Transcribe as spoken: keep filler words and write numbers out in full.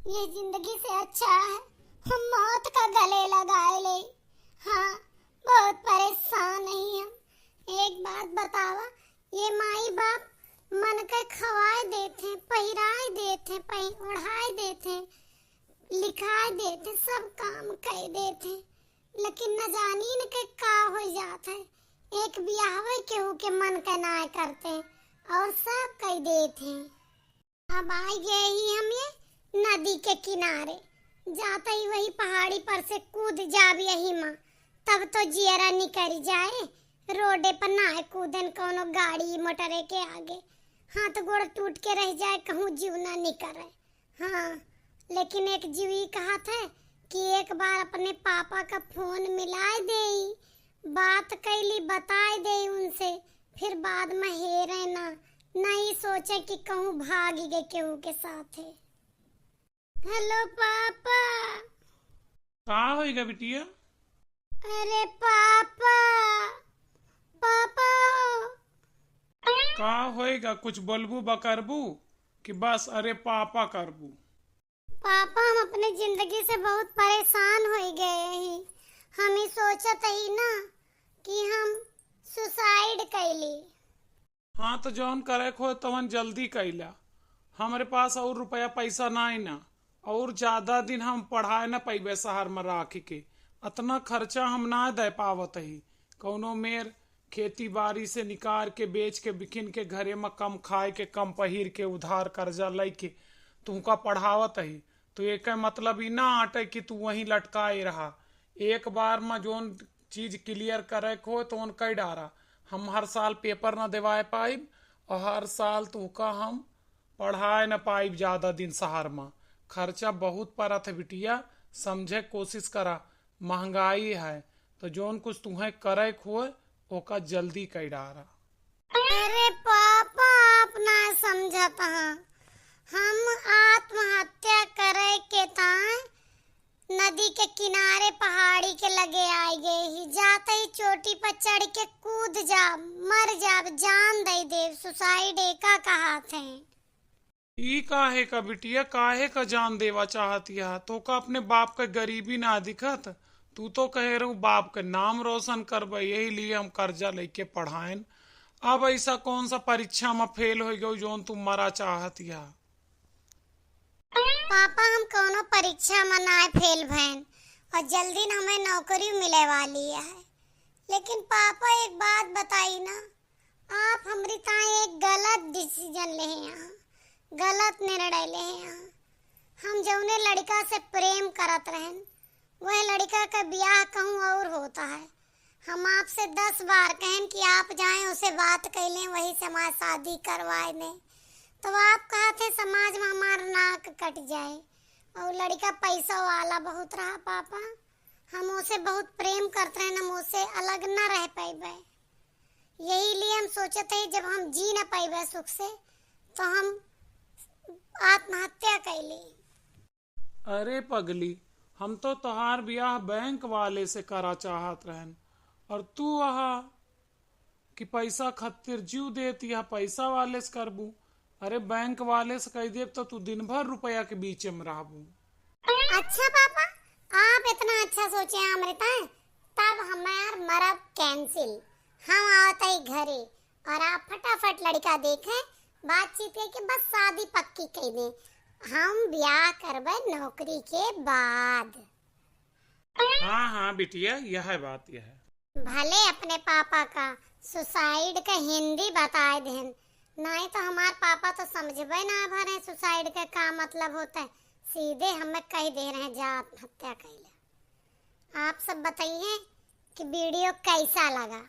ये जिंदगी से अच्छा है हम मौत का गले लगाए ले। हाँ, बहुत परेशान ही हम। एक बात बतावा, ये माई बाप मन के खवाए देथे, पहिराए देथे, पहि-, ओढ़ाए देथे, लिखाए देथे, सब काम कइ देथे, लेकिन न जानी न के का होइ जात है। एक बियाहवे केहू के मन के नाय करते और सब कइ देथे। अब आइ गए ही हम ये नदी के किनारे, जात ही वही पहाड़ी पर से कूद जाब यही मा, तब तो जियरा निकरि जाए। रोडे पर नाय कूदन कौनो गाड़ी मोटरे के आगे, हाथ गोड़ टूट के रह जाए, कहूँ जीव ना निकरे। हाँ, लेकिन एक जीव ई कहत है कि एक बार अपने पापा का फोन मिलाए देई, बात कैली बताए देई उनसे, फिर बाद में हेरे ना, ना ई सोचे कि कहूँ भाग गए केहू के साथे। हेलो पापा। का होइगा बिटिया? अरे पापा, पापा। का होइगा, कुछ बोलबू बकरबू कि बस अरे पापा करबू? पापा, हम अपने जिंदगी से बहुत परेशान होइ गए ही। हम ई सोचत ही ना कि हम suicide कैली। हाँ, तो जौन करे को हो तवन जल्दी कैला। हमरे पास और रुपया पैसा नाई ना, और ज्यादा दिन हम पढ़ाए न पैबे शहर में राखि के। अतना खर्चा हम ना दे पावत ही। कौनो मेर खेती बारी से निकार के, बेच के, बिकिन के, घरे में कम खाए के, कम पहिर के, उधार कर्जा लइके तुहका पढ़ावत ही, तो एके मतलब ई ना आटे कि तू वहीं लटकाए रहा। एक बार में जौन चीज clear करे को हो, तौन कइ डारा। हम हर साल paper ना देवाए पाइब, और हर साल तुहका हम पढ़ाए न पाइब ज्यादा दिन शहर में। खर्चा बहुत परत है बिटिया, समझे कोशिश करा। महंगाई है, तो जौन कुछ तुहें करे खोए, ओका जल्दी कइ डारा। अरे पापा, आप ना समझत हैं। हम आत्महत्या करे के ताए नदी के किनारे पहाड़ी के लगे आइ गए ही। जात ही चोटी पर चढ़ के कूद जाब, मर जाब, जान दइ देब, suicide एका कहत हैं। ई काहे का बिटिया, काहे का जान देवा चाहत हिया? तोका अपने बाप का गरीबी ना दिखत? तू तो कहे रहू बाप का नाम रोशन करबे, यही लिए हम कर्जा लइके पढ़ाएन। अब ऐसा कौन सा परीक्षा में fail होइ गयो जौन तू मरा चाहत हिया? पापा, हम कौनो परीक्षा में ना fail भएन और जल्दी न हमें नौकरी मिले वाली है। लेकिन पापा, एक बात बताई ना, आप हमरी ताई एक गलत decision लेहे हैं, गलत निर्णय लेहे हैं। हम जौने लड़का से प्रेम करत रहन, वह लड़का का ब्याह कहूँ और होता है। हम आपसे दस बार कहन कि आप जाएं, उसे बात कइ लें, वही से हमार शादी करवाए दें। तो आप कहत हैं समाज में हमार नाक कट जाए। और लड़का पैसा वाला बहुत रहा पापा, हम उसे बहुत प्रेम करत रहन, हम उसे अलग न रह पैबे। यही लिए हम सोचत ही जब हम जी न पैबे सुख से तो हम आत्महत्या कइ ली। अरे पगली, हम तो तोहार बियाह बैंक वाले से करा चाहत रहन, और तू आहा कि पैसा खातिर जीव देत या पैसा वाले से करबू। अरे बैंक वाले से कइ देब तो तू दिन भर रुपया के बीचे में रहबू। अच्छा पापा, आप इतना अच्छा सोचे हैं हमरे ताए, तब हमार मरब cancel। हम आवत ही घरे और आप फटाफट लड़का देखें, बातचीत करके बस शादी पक्की कइ दें। हम ब्याह करबे नौकरी के बाद। हाँ, हाँ बिटिया, यह बात यह। भले अपने पापा का suicide का हिंदी बताए देन, नाहीं तो हमार पापा तो समझबे ना भरे suicide का का मतलब होता है। सीधे हमें कह दे रहे हैं जा आत्महत्या कइला। आप सब बताइए कि video कैसा लगा।